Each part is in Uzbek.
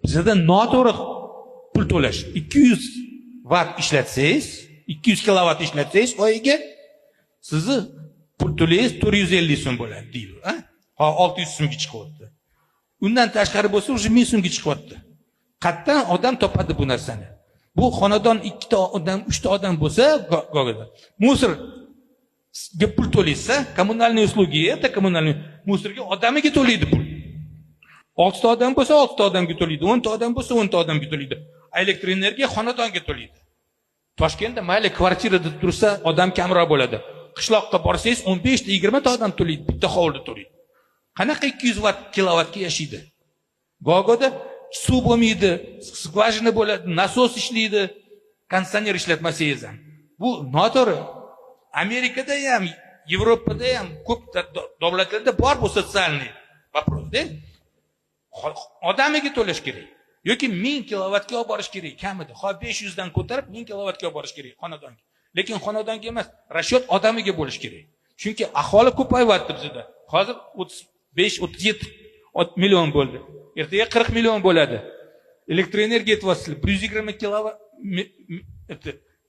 Bizada noto'g'ri pul to'lash. 200 vatt ishlatsangiz, 200 kilovat ishlatsangiz oyiga, sizni pul to'laysiz 450 so'm bo'ladi deydi, a? Ha, 600 so'mga chiqyapti. Undan tashqari bo'lsa, уже 1000 so'mga chiqyapti. Qayerdan odam topadi bu narsani? Bu xonadon ikkita odam, uchta odam bo'lsa, Gogada мусор ga pul to'laysiz, коммунальные услуги, это коммунальный мусор ga odamiga to'laydi pul. Oltita odam bo'lsa, oltita odamga to'laydi, 10ta odam bo'lsa, 10ta odamga to'laydi. Elektr energiya xonadonga to'laydi. Toshkentda mayli, kvartirada tursa, odam kamroq bo'ladi. Qishloqqa borsangiz, 15ta, 20ta odam to'laydi, bitta hovlida to'laydi. Qanaqa 200 vatt kilovatga yashaydi? Gogoda suv bo'lmaydi, скважина bo'ladi, nasos ishlaydi, konditsioner ishlatmasangiz ham. Bu noto'g'ri. Amerikada ham, Yevropada ham, ko'p davlatlarda bor bu социальный вопрос da. Odamiga to'lash kerak yoki 1000 kilovatga olib borish kerak kamida. Hop, 500dan ko'tarib, 1000 kilovatga olib borish kerak xonadonga. Lekin xonadonga emas, расчет odamiga bo'lishi kerak, chunki aholi ko'payyapti bizada. Hozir 35, 37 million bo'ldi, ertaga 40 million bo'ladi. Elektr energiya aytyapsizlar, 120 kilovat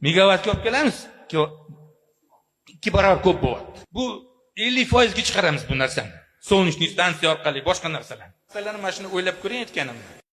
megavatga olib kelamiz, ikki barobar ko'p bo'lyapti. Bu 50%ga chiqaramiz bu narsani, солнечный stansiya orqali, boshqa narsalar. Mana shuni o'ylab ko'ring aytganimni.